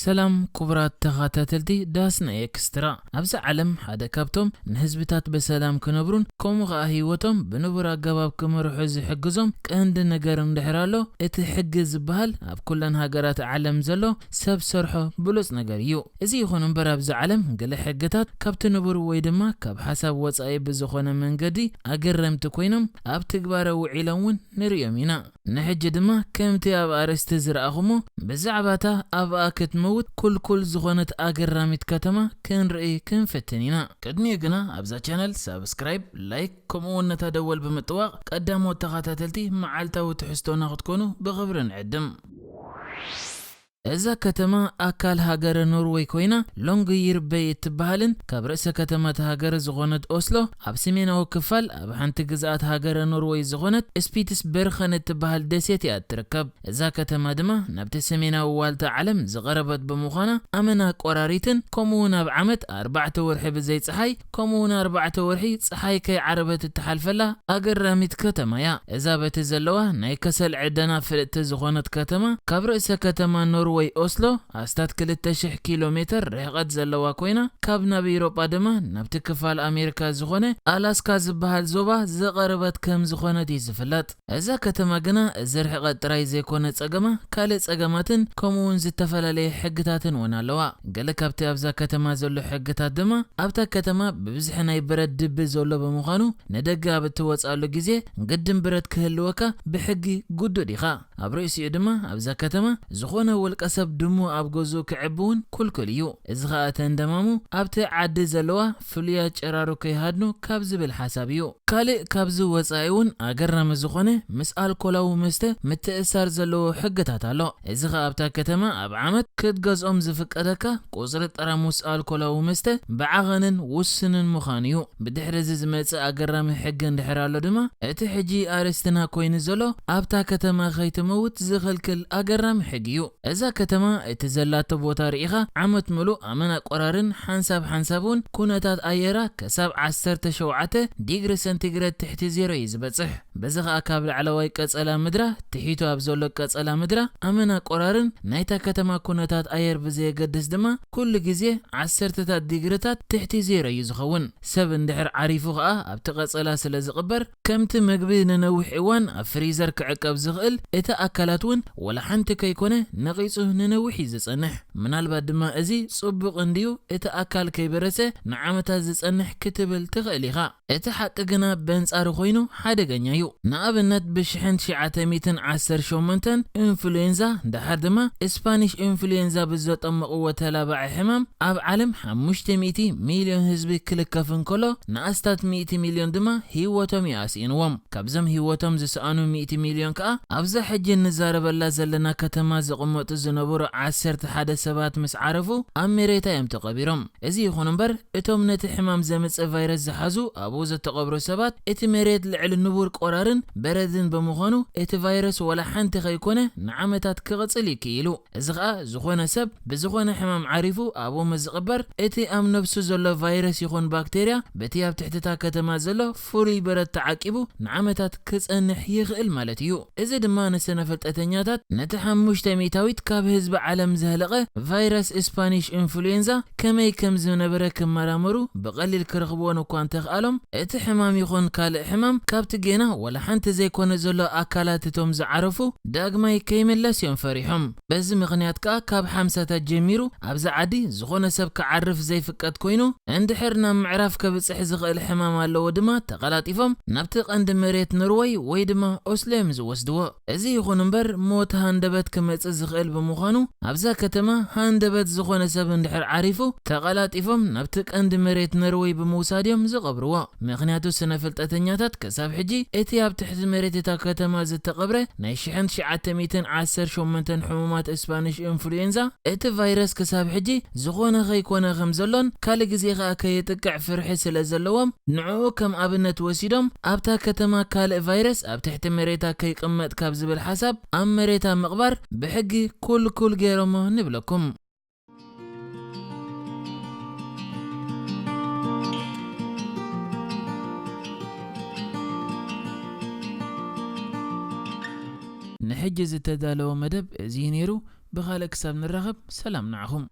ሰላም ክቡራት ተኸታተልቲ ዳስና ኤክስትራ። ኣብዚ ዓለም ሓደ ካብቶም ንህዝብታት ብሰላም ክነብሩን ከምኡ ኸኣ ህይወቶም ብንቡር ኣገባብ ክመርሑ ዝሕግዞም ቀንዲ ነገር እንድሕር ኣሎ፣ እቲ ሕጊ ዝበሃል ኣብ ኩለን ሃገራት ዓለም ዘሎ ሰብ ሰርሖ ብሉጽ ነገር እዩ። እዚ ይኹን እምበር ኣብዚ ዓለም ገለ ሕግታት ካብቲ ንቡር ወይ ድማ ካብ ሓሳብ ወጻኢ ብዝኾነ መንገዲ ኣገረምቲ ኮይኖም ኣብ ትግባረ ውዒሎም እውን ንርእዮም ኢና። ንሕጂ ድማ ከምቲ ኣብ ኣርእስቲ ዝረኣኹሞ ብዛዕባታ ኣብኣ ክትመውት ኩልኩል ዝኾነት ኣገራሚት ከተማ ክንርኢ ክንፍትን ኢና። ቅድሚኡ ግና ኣብዛ ቻነል ሳብስክራይብ፣ ላይክ ከምኡ እውን ነታ ደወል ብምጥዋቕ ቀዳሞት ተኸታተልቲ መዓልታዊ ትሕዝቶና ክትኮኑ ብኽብሪ ንዕድም። እዛ ከተማ ኣካል ሃገረ ኖርወይ ኮይና ሎንግይርበይ እትበሃልን ካብ ርእሰ ከተማ እታ ሃገር ዝኾነት ኦስሎ ኣብ ሰሜናዊ ክፋል ኣብ ሓንቲ ግዝኣት ሃገረ ኖርወይ ዝኾነት ስፒትስ በርኸን እትበሃል ደሴት እያ እትርከብ። እዛ ከተማ ድማ ናብቲ ሰሜናዊ ዋልታ ዓለም ዝቐረበት ብምዃና ኣመና ቆራሪትን ከምኡ እውን ኣብ ዓመት ኣርባዕተ ወርሒ ብዘይ ጸሓይ ከምኡ እውን ኣርባዕተ ወርሒ ጸሓይ ከይዓረበት እትሓልፈላ ኣገራሚት ከተማ እያ። እዛ በቲ ዘለዋ ናይ ከሰል ዕደና ፍልጥቲ ዝኾነት ከተማ ካብ ርእሰ ከተማ ኖርወይ ኦስሎ ኣስታት ክልተ ሽሕ ኪሎ ሜትር ርሕቐት ዘለዋ ኮይና ካብ ናብ ኤውሮጳ ድማ ናብቲ ክፋል ኣሜሪካ ዝኾነ ኣላስካ ዝበሃል ዞባ ዝቐረበት ከም ዝኾነት እዩ ዝፍለጥ። እዛ ከተማ ግና እዚ ርሕቐት ጥራይ ዘይኮነ ጸገማ ካልእ ጸገማትን ከምኡ እውን ዝተፈላለየ ሕግታትን እውን ኣለዋ። ገለ ካብቲ ኣብዛ ከተማ ዘሎ ሕግታት ድማ ኣብታ ከተማ ብብዝሒ ናይ ብረት ድቢ ዘሎ ብምዃኑ ንደገ ኣብ እትወጽኣሉ ግዜ ግድን ብረት ክህልወካ ብሕጊ ግዱድ ኢኻ። ኣብ ርእሲኡ ድማ ኣብዛ ከተማ ዝኾነ ውልቀ ሰብ ድሙ ኣብ ገዝኡ ክዕቢ እውን ኩልኩል እዩ። እዚ ኸኣ ተንደማሙ ኣብቲ ዓዲ ዘለዋ ፍሉያት ጨራሩ ከይሃድኑ ካብ ዝብል ሓሳብ እዩ። ካልእ ካብዚ ወጻኢ እውን ኣገራሚ ዝኾነ ምስ ኣልኮላዊ መስተ ምትእሳር ዘለዎ ሕግታት ኣሎ። እዚ ኸኣ ኣብታ ከተማ ኣብ ዓመት ክትገዝኦም ዝፍቀደካ ቁጽሪ ጠራሙስ ኣልኮላዊ መስተ ብዓቐንን ውስንን ምዃኑ እዩ። ብድሕሪ እዚ ዝመጽእ ኣገራሚ ሕጊ እንድሕር ኣሎ ድማ እቲ ሕጂ ኣርእስትና ኮይኑ ዘሎ ኣብታ ከተማ ከይትመውት ዝኽልክል ኣገራሚ ሕጊ እዩ። እዛ ከተማ እቲ ዘላቶ ቦታ ርኢኻ ዓመት ምሉእ ኣመና ቆራርን ሓንሳብ ሓንሳብ እውን ኩነታት ኣየራ ከሳብ ዓሰርተ ሸውዓተ ዲግሪ ሰንቲግሬድ ትሕቲ ዜሮ እዩ ዝበጽሕ። በዚ ኸኣ ካብ ላዕለዋይ ቀጸላ ምድራ ትሒቱ ኣብ ዘሎ ቀጸላ ምድራ ኣመና ቆራርን ናይታ ከተማ ኩነታት ኣየር ብዘየገድስ ድማ ኩሉ ግዜ ዓሰርተታት ዲግሪታት ትሕቲ ዜሮ እዩ ዝኸውን። ሰብ እንድሕር ዓሪፉ ኸኣ ኣብቲ ቀጸላ ስለ ዝቕበር ከምቲ ምግቢ ንነዊሕ እዋን ኣብ ፍሪዘር ክዕቀብ ዝኽእል እቲ ኣካላት እውን ወላ ሓንቲ ከይኮነ ነቒጹ ንነዊሕ እዩ ዝጸንሕ። ምናልባት ድማ እዚ ጽቡቕ እንድዩ እቲ ኣካል ከይበረሰ ንዓመታት ዝጸንሕ ክትብል ትኽእል ኢኻ። እቲ ሓቂ ግና በንጻሩ ኮይኑ ሓደገኛ እዩ። ንኣብነት ብሽሕን ትሽዓተ ሚእትን ዓሰርተ ሸሞንተን ኢንፍሉዌንዛ ደሓር ድማ ስፓኒሽ ኢንፍሉዌንዛ ብዘጠመቕዎ ተላባዒ ሕማም ኣብ ዓለም ሓሙሽተ ሚእቲ ሚልዮን ህዝቢ ክልከፍ እንከሎ ንኣስታት ሚእቲ ሚልዮን ድማ ህይወቶም እዩ ኣስኢንዎም። ካብዞም ህይወቶም ዝሰኣኑ ሚእቲ ሚልዮን ከኣ ኣብዛ ሕጂ እንዛረበላ ዘለና ከተማ ዝቕመጡ ዝነበሩ ዓሰርተ ሓደ ሰባት ምስ ዓረፉ ኣብ መሬታ እዮም ተቐቢሮም። እዚ ይኹን እምበር እቶም ነቲ ሕማም ዘምጽእ ቫይረስ ዝሓዙ ኣብኡ ዝተቐብሩ ሰባት እቲ መሬት ልዕሊ ንቡር ቆራርን በረድን ብምዃኑ እቲ ቫይረስ ወላ ሓንቲ ከይኮነ ንዓመታት ክቕጽል እዩ ክኢሉ። እዚ ኸኣ ዝኾነ ሰብ ብዝኾነ ሕማም ዓሪፉ ኣብኡ ምስ ዝቕበር እቲ ኣብ ነብሱ ዘሎ ቫይረስ ይኹን ባክቴርያ በቲ ኣብ ትሕቲ እታ ከተማ ዘሎ ፍሉይ በረድ ተዓቂቡ ንዓመታት ክጸንሕ ይኽእል ማለት እዩ። እዚ ድማ ንስነ ፍልጠተኛታት ነቲ ሓሙሽተ ሚእታዊት ካብ ህዝቢ ዓለም ዘህለቐ ቫይረስ ስፓኒሽ ኢንፍሉዌንዛ ከመይ ከም ዝነበረ ክመራመሩ ብቐሊል ክረኽብዎ እኳ እንተኽኣሎም እቲ ሕማም ይኹን ካልእ ሕማም ካብቲ ጌና ወላ ሓንቲ ዘይኮነ ዘሎ ኣካላት እቶም ዝዓረፉ ዳግማይ ከይምለስ እዮም ፈሪሖም። በዚ ምኽንያት ከኣ ካብ ሓምሳታት ጀሚሩ ኣብዚ ዓዲ ዝኾነ ሰብ ክዓርፍ ዘይፍቀድ ኮይኑ እንድሕር ናብ ምዕራፍ ከብጽሕ ዝኽእል ሕማም ኣለዎ ድማ ተቐላጢፎም ናብቲ ቀንዲ መሬት ኖርወይ ወይ ድማ ኦስሎ እዮም ዝወስድዎ። እዚ ይኹን እምበር ሞት ሃንደበት ክመጽእ ዝኽእል ብምዃኑ ኣብዛ ከተማ ሃንደበት ዝኾነ ሰብ እንድሕር ዓሪፉ ተቐላጢፎም ናብቲ ቀንዲ መሬት ኖርወይ ብምውሳድ እዮም ዝቐብርዎ። ምኽንያቱ ስነ ፍልጠተኛታት ክሳብ ሕጂ እቲ ኣብ ትሕቲ መሬት እታ ከተማ ዝተቐብረ ናይ ሽሕን ትሽዓተ ሚእትን ዓሰርተ ሸሞንተን ሕሙማት ስፓኒሽ ኢንፍሉዌንዛ እቲ ቫይረስ ክሳብ ሕጂ ዝኾነ ከይኮነ ከም ዘሎን ካልእ ግዜ ኸኣ ከየጥቅዕ ፍርሒ ስለ ዘለዎም ንዕኡ ከም ኣብነት ወሲዶም ኣብታ ከተማ ካልእ ቫይረስ ኣብ ትሕቲ መሬታ ከይቅመጥ ካብ ዝብል ሓሳብ ኣብ መሬታ ምቕባር ብሕጊ ኩልኩል ገይሮሞ ንብለኩም። ንሕጂ ዝተዳለወ መደብ እዚ እዩ ነይሩ። ብኻልእ ክሳብ ንራኸብ ሰላም ንዓኹም።